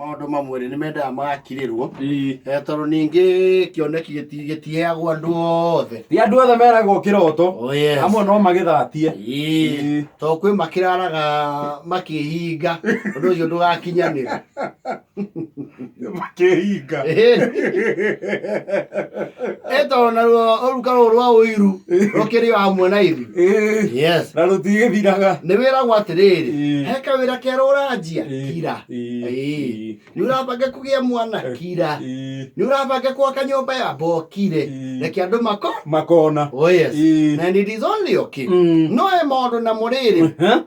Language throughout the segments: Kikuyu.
Maũndũ mamwe rĩ nĩ mendaga magakirĩrwo. Ĩĩ. Tondũ ningĩ kĩoneki gĩtiheagwo andũ othe. Ti andũ othe meragwo kĩroto. Oh, yes. Amwe no magĩthatie. Ĩĩ. Ĩĩ. Tondũ kwĩ makĩraraga makĩhinga ũndũ ũcio ndũgakinyanĩra. Makĩhinga. Ĩ tondũ naruo ũruka rũrũ rwa ũiru rũkĩrĩ o hamwe na ithuĩ. Ĩĩ. Yes. Na rũtigĩthiraga. Nĩ wĩragwo atĩrĩrĩ, Ĩĩ. he kawĩra kerũ ũranjia, Ĩĩ. kira. Ĩĩ. Ĩĩ. Nĩ ũrabanga kũgĩa mwana, kira. Ĩĩ. Nĩ ũrabanga gwaka nyũmba ya mbokire, Ĩĩ. reke andũ mako. Makona. Oh yes. Ĩĩ. And it is only okay. Mm. No he maũndũ namo rĩrĩ, Huh?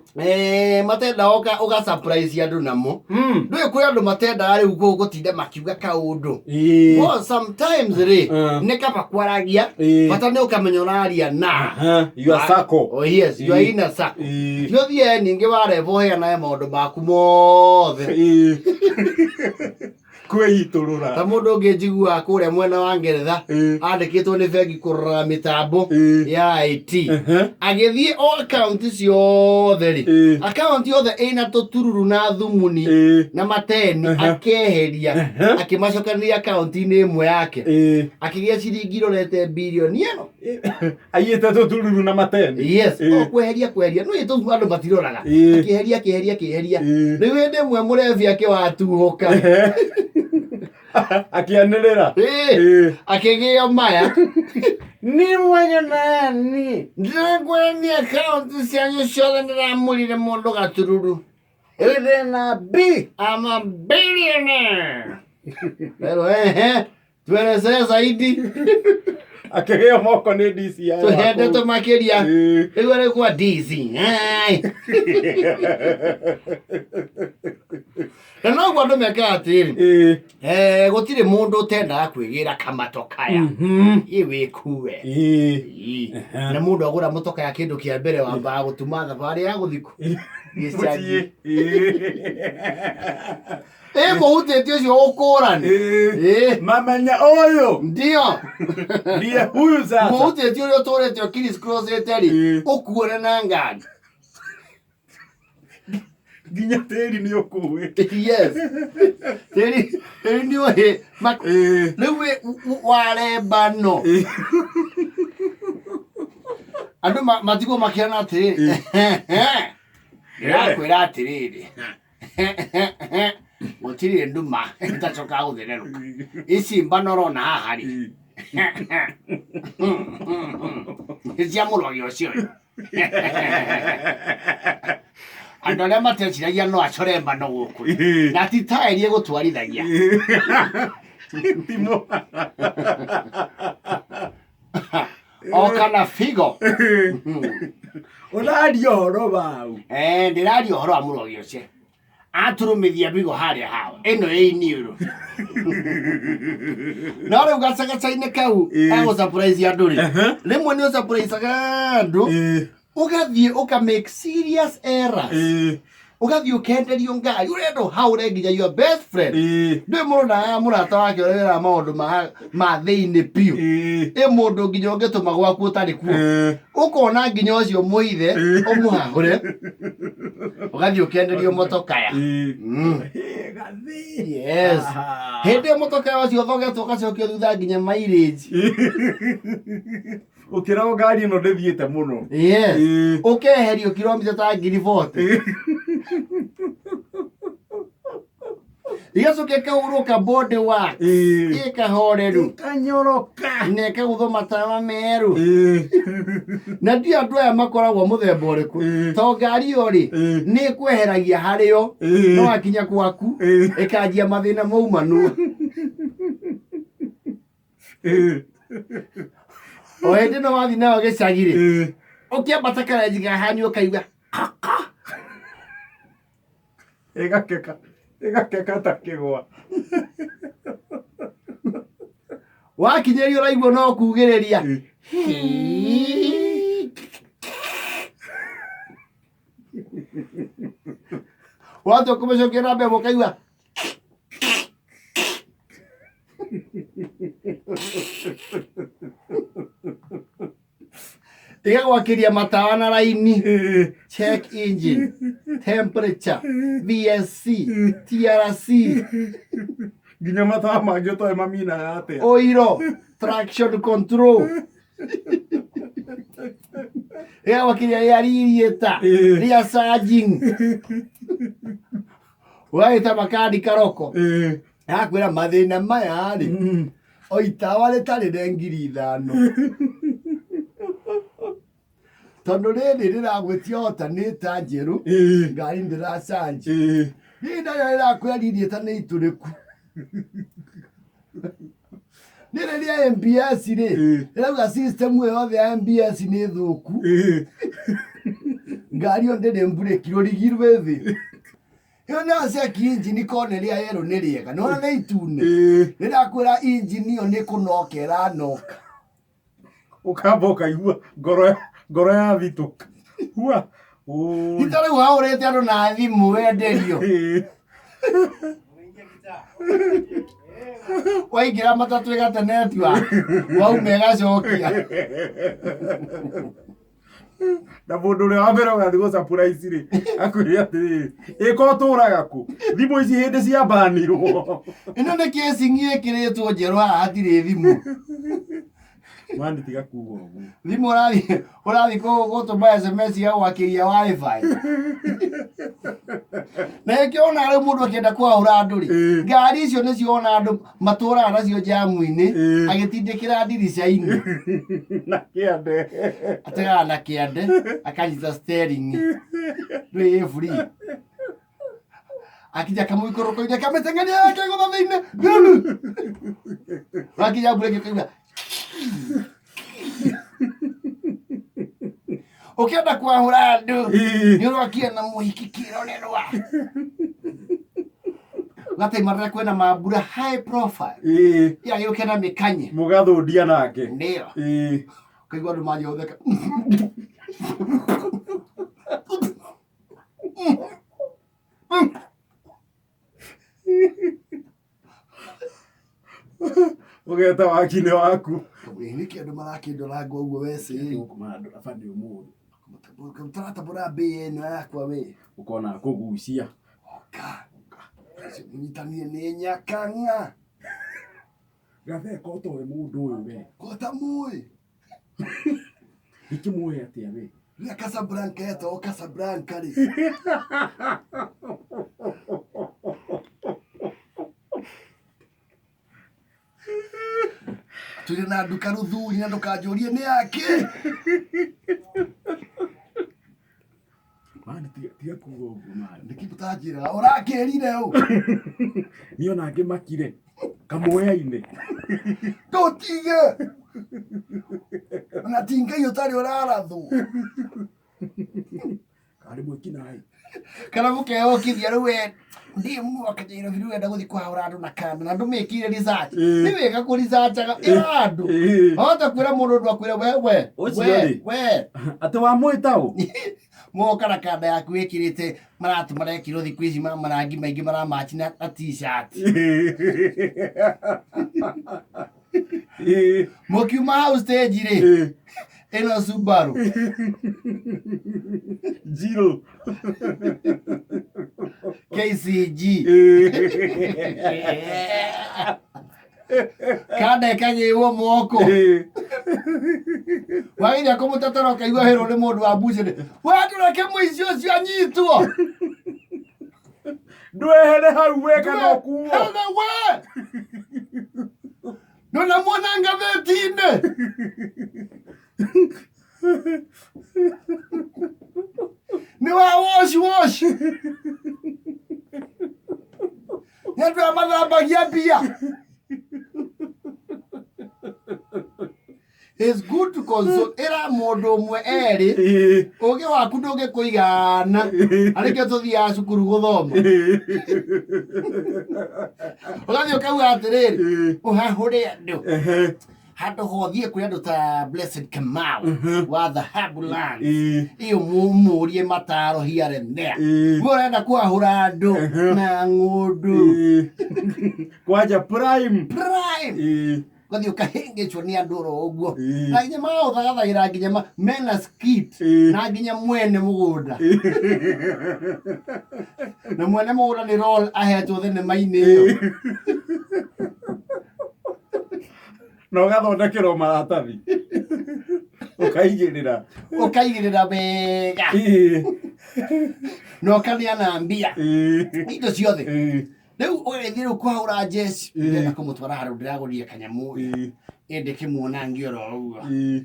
Matendaga ũga surprise andũ namo. Ndũĩ kwĩ andũ matendaga rĩu gũtinda makiuga kaũndũ. Ĩĩ. Well, sometimes rĩ, Mm. nĩ kaba kwaragia, Ĩĩ. bata nĩ ũkamenya ũraria na. Aha, your circle. Oh yes, your Ĩĩ. inner circle. Ĩĩ. Ti ũthiĩ ningĩ warembo ũheanae maũndũ maku mothe. Ĩĩ. Kwĩitũrũra. Ta mũndũ ũngĩ njiguaga kũrĩa mwena wa Ngeretha, Ĩĩ. andĩkĩtwo nĩ bengi kũrora mĩtambo Ĩĩ. ya IT. Ehe. Agĩthiĩ o akaunti ciothe rĩ, Ĩĩ. akaunti yothe ĩna tũtururu na thumuni Ĩĩ. na mateni Ehe. akeheria, Ehe. akĩmacokanĩria akaunti-inĩ ĩmwe yake, Ĩĩ. akĩgĩa ciringi irorete birioni ĩno. Aiyĩte tũtururu na mateni. Yes, Ĩĩ. o kweheria kweheria nĩ tũ andũ matiroraga. Ĩĩ. Akĩheria akĩheria akĩheria. Ĩĩ. Rĩu hĩndĩ ĩmwe mũrebi akĩwatuhũka. Ehe. Akĩanĩrĩra. Ĩĩ. Ĩĩ. Akĩgĩo maya. Ni mwenye nani? Ndĩrakwĩra akaunti cianyu ciothe ndĩramũrire mũndũ gatururu. Ĩrĩ na B. I'm a billionaire. Pero ehe, tuelezee zaidi. Akĩgĩo moko nĩ DCI. wa Tuhende kũu. tũmakĩria. Ĩĩ. Rĩu arĩ kwa DCI. Na noguo andũ mekaga atĩrĩrĩ, Ĩĩ. Gũtirĩ mũndũ ũtendaga kwĩgĩra kamatokaya. Ĩ wĩkue. Ĩĩ. Ĩ. Na mũndũ agũra mũtokaya kĩndũ kĩa mbere wambaga gũtuma thabarĩ ya gũthiĩ kũ? Gĩcagi. Mũciĩ. Ĩĩ. Ĩ mũhutĩtie ũcio ũkũrani. Ĩĩ. Ĩ. Mamenya ũyũ Ndio. ndiye huyu sasa. Mũhutĩtie ũrĩa ũtũrĩte ũkiris crossĩte rĩ, Ĩ. ũkuone na ngari. Nginya tĩri nĩ ũkũĩ. Yes. Tĩri tĩri nĩ ũhĩ. Ĩĩ. Rĩu warembano. Ĩĩ. Andũ matigwo makĩona atĩrĩrĩ. Ndĩrakwĩra atĩrĩrĩ. Gũtirĩ nduma ĩtacokaga gũthererũka. Ici mbano ũrona haha rĩ. Nĩ cia mũrogi ũcio ũyũ. Andũ arĩa mateciragia no acore mbano gũkũ. Na ti taĩri ĩgũtwarithagia. Timo. O kana figo. Ũraria ũhoro wau. Ndĩraria ũhoro wa mũrogi ũcio. Aturumithia bigo harĩa hawa. Ĩno ĩ iniũrũ. No rĩu gacagaca-inĩ kau Ĩĩ. ga surprise andũ rĩ. Ehe. Rĩmwe nĩ ũsurprisaga andũ. Ĩĩ. Ũgathiĩ ũka make serious errors. Ĩĩ. Ũgathiĩ ũkenderio ngari. Ũrenda ũhaũre nginya your best friend. Ĩĩ. Ndũĩ mũndũ na mũrata wake ũrĩa wĩraga maũndũ ma thĩinĩ biũ. Ĩĩ. Ĩ mũndũ nginya ũngĩtũma gwaku ũtarĩ kuo. Ĩĩ. Ũkona nginya ũcio mũithe Ĩĩ. ũmũhahũre. Ũgathiĩ ũkenderio motokaya. Ĩĩ. Ĩĩ, Gathĩ. Yes. Aha. Hĩndĩ ĩyo motokaya ũcio ũthogetwo ũgacokio thutha nginya mileage. Ũkĩragwo ngari ĩno ndĩthiĩte mũno. Yes. Ĩĩ. Ũkeherio kilomita ta 40,000. Igacoka ĩkahurũka body wax. Ĩĩ. Ĩkahoreru. Ĩkanyoroka. Na ĩkagũthwo matawa merũ. Ĩĩ. Na ndio andũ aya makoragwo mũthemba ũrĩkũ. Ĩĩ. To ngari ĩyo rĩ, Ĩĩ. nĩ ĩkweheragia harĩo. Ĩĩ. No wakinya gwaku, Ĩĩ. ĩkanjia mathĩna maumanwo. Ĩĩ. O hĩndĩ ĩno wathiĩ nayo gĩcagi rĩ, Ĩĩ. ũkĩambata karenji gahanyu ũkaigua kaka. Ĩgakeka. Ĩgakeka ta kĩgwa. Wakinyĩrio ũraigua no kugĩrĩria. Ĩĩ. Watua kũmĩcokia na mbembe ũkaigua Ĩgagwakĩria matawa na raini. Ĩĩ. Check engine, temperature, VSC, TRC, Nginya matawa mangĩ ũtoĩ maminaga atĩa. oiro, traction control. Ĩgagwakĩria rĩa radiator, Ĩĩ. rĩa charging. Ũgagĩta makandi karoko. Ĩĩ. Agakwĩra mathĩna maya rĩ, o itawa rĩtarĩ rĩa 5,000. Tondũ rĩrĩ rĩragwĩtia ota nĩ ta njerũ, Ĩĩ. ngari ndĩracanji. Ĩĩ. Rĩrĩ narĩo rĩrakwĩra radiator nĩ itũrĩku. Rĩrĩ rĩa MBS rĩ, Ĩĩ. rĩrauga system ĩyo yothe ya MBS nĩ thũku. Ĩĩ. Ngari ĩyo ndĩrĩ mburĩki rũrigi rwĩ thĩ. Ĩyo nĩyo check engine kona rĩa yerũ nĩ rĩega. Nĩwona nĩ itune. Ĩĩ. Rĩrakwĩra engine ĩyo nĩ kũnoka ĩranoka. Ũkamba ũkaigua ngoro ngoro yathitũka. Hua. Ũĩ. Ti ta rĩu hahũrĩte andũ na thimũ wenderio. Ĩĩ. Waingĩra matatũ ĩgate network. Wauma ĩgacokia. Na mũndũ ũrĩa wa mbere ũgathiĩ gũ surprise rĩ, akwĩre atĩrĩrĩ, ĩ ko ũtũraga kũ? Thimũ ici hĩndĩ ciambanirwo. Ĩno nĩ casing ĩkĩrĩtwo njerũ haha hatirĩ thimũ. Mani tiga kuga ũguo. Thimũ ũrathiĩ ũrathiĩ gũtũma SMS ya gwakĩria wifi. Na nĩkĩo wonaga rĩu mũndũ akĩenda kwahũra andũ rĩ, Ĩĩ. ngari icio nĩcio wona andũ matũraga nacio jamu-inĩ Ĩĩ. agĩtindĩkĩra ndirica-inĩ. Na kĩande. Ategaga na kĩande akanyita steering. Ndũĩ ĩ free. Akinya kamũikũrũko-inĩ akamĩteng'eria akĩgũtha thĩinĩ. Wakinya mbureki ũkaigua ũkĩenda kwahũra andũ Ĩĩ. nĩ ũrokia na mũhiki kĩrorerwa ũgataima rĩrĩa kwĩna mambura high profile Ĩĩ. yagĩũke na mĩkanye Mũgathũndia nake. nĩyo Ĩĩ. ũkaigua andũ manjia gũtheka Ũgeta wakinĩ waku. Nĩkĩ andũ marakĩndoranga ũguo wecĩ Gũkũ marandora bani ũmũthĩ. Tũratambũra mbĩa ĩno yakwa we. Ũkona kũgucia. Oka. Ũcio mũnyitanie nĩ nyakang'a. Gathee ko ũtoĩ mũndũ ũyũ we. Kota mũĩ. Ndikĩmũĩ atĩa we. Rĩrĩa Casablanca yetagwo Casablanca rĩ. Tũrĩ na nduka rũthuri na ndũkanjũrie nĩ yakĩ. Mani tiga tiga kuga ũguo mani. Nĩkĩ mũtanjĩraga ũrakĩrire ũ? Niĩ ona ngĩmakire kamwea-inĩ. Tũtige. Ona ti Ngai ũtarĩ ũrarathwo. Karĩ mwĩkinaĩ. Kana mũkeyokithia rĩu we ndiĩ mwaka Nairobi rĩu wenda gũthiĩ kũhahũra andũ na kanda na ndũmĩkire research. Ĩĩ. Nĩ wega kũ researchaga ĩra andũ. Ĩĩ. Wahota kwĩra mũndũ ũndũ akwĩre we we Ũcio we rĩ. we Atĩ wamwĩta ũ? moka na kanda yaku ĩkĩrĩte maratũ marekĩrwo thikũ ici ma marangi maingĩ maramachi na na t-shirt. Ĩĩ. Mũkiuma hau stage rĩ Ĩĩ. ĩno Subaru Njirũ. KCG Ĩĩ. kanda ĩkagĩrwo moko Ĩĩ. wageria kũmũtetera ũkaigua herwo nĩ mũndũ wa mbucĩrĩ wandũreke mũici ũcio anyitwo Ndwehere hau we kana ũkuo. Hele we ndũnamuona ngathĩti-inĩ nĩ wa wash wash nĩ andũ aya mathambagia mbia. It's good to consult. Ĩra mũndũ ũmwe erĩ Ĩĩ. ũgĩ waku ndũngĩkũigana arĩkĩo tũthiaga cukuru gũthoma ũgathiĩ ũkauga atĩrĩrĩ Ĩĩ. ũhahũre andũ Ehe. handũ hothiĩ kwĩ andũ ta Blessed Kamau wa Dhahabu Land Ĩĩ. iyo mũmũrie mataro here and there Ĩĩ. we ũrenda kwahũra andũ Ehe. na ng'ũndũ Ĩĩ. Kwanja prime. prime Ĩĩ. Ũgathiĩ ũkahĩngĩcwo nĩ andũ oro ũguo. Ĩĩ. Na nginya magaũthagathagĩra nginya mena skit Ĩĩ. na nginya mwene mũgũnda. Na mwene mũgũnda nĩ role ahetwo thenema-inĩ ĩyo. Na ũgathondekerwo maratathi ũkaigĩrĩra. Ũkaigĩrĩra wega. Ĩĩ. Na ũkaneana mbia. Ĩĩ. Indo ciothe. Ĩĩ. Rĩu ũgagĩthiĩ rĩu kũhagũra njeci. Ĩĩ. Ndĩrenda kũmũtwara handũ ndĩragũrire kanyamũ. Ĩĩ. Ĩndĩ kĩmuona ngĩ oro ũguo. Ĩĩ.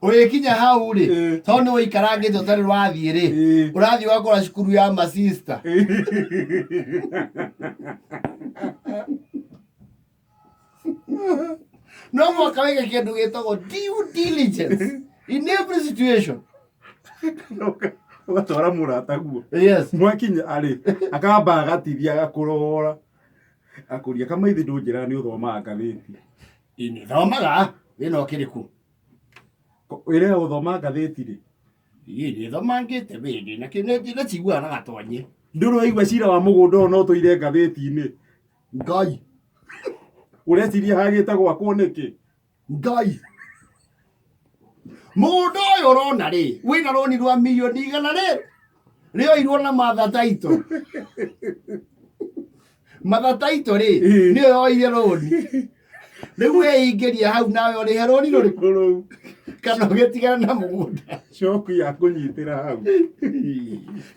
Ũgĩkinya hau rĩ, Ĩĩ. tondũ nĩ wĩikarangĩte ũtarĩ ũrathiĩ rĩ, Ĩĩ. ũrathiĩ ũgakora cukuru ya masista. No mũhaka wĩke kĩndũ gĩtagwo due diligence in every situation. Ũgatwara mũrataguo. Yes. Mwakinya arĩ akamba agatithia agakũrora akũria kamaithi ndũnjĩra nĩ ũthomaga ngathĩti. Ĩĩ thomaga thĩna ũkĩrĩ kũ? Ĩrĩa ũthoma ngathĩti rĩ. Ĩĩ nĩ thomangĩte wĩndĩ na kĩ nĩ ciguaga na gatonye. Ndũrĩ waigua cira wa mũgũnda ũyũ no ũtũire ngathĩti-inĩ. Ngai. Ũreciria hagĩte gwakwo nĩkĩ? Ngai. Mũgũnda ũyũ ũrona rĩ, wĩna rũni rwa mirioni 100 rĩ, rĩoirwo na Martha Title. Martha Title rĩ, Ĩĩ. nĩyo yoire rũni. Rĩu wĩingĩrie hau nawe ũrĩhe rũni rũrĩkũ? Rũu. Kana ũgĩtigana na mũgũnda. Shoku ya kũnyitĩra hau.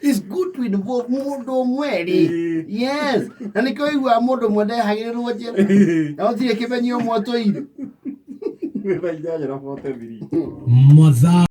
It's good to involve mũndũ ũmwe rĩ. Ĩĩ. Yes. Na nĩkĩo ũiguaga mũndũ ũmwe ndehagĩrĩrwo njĩra. Na gũtirĩ kĩmenyi ũmwe ũtũire. Nĩ thaa 8:43. Mathaa.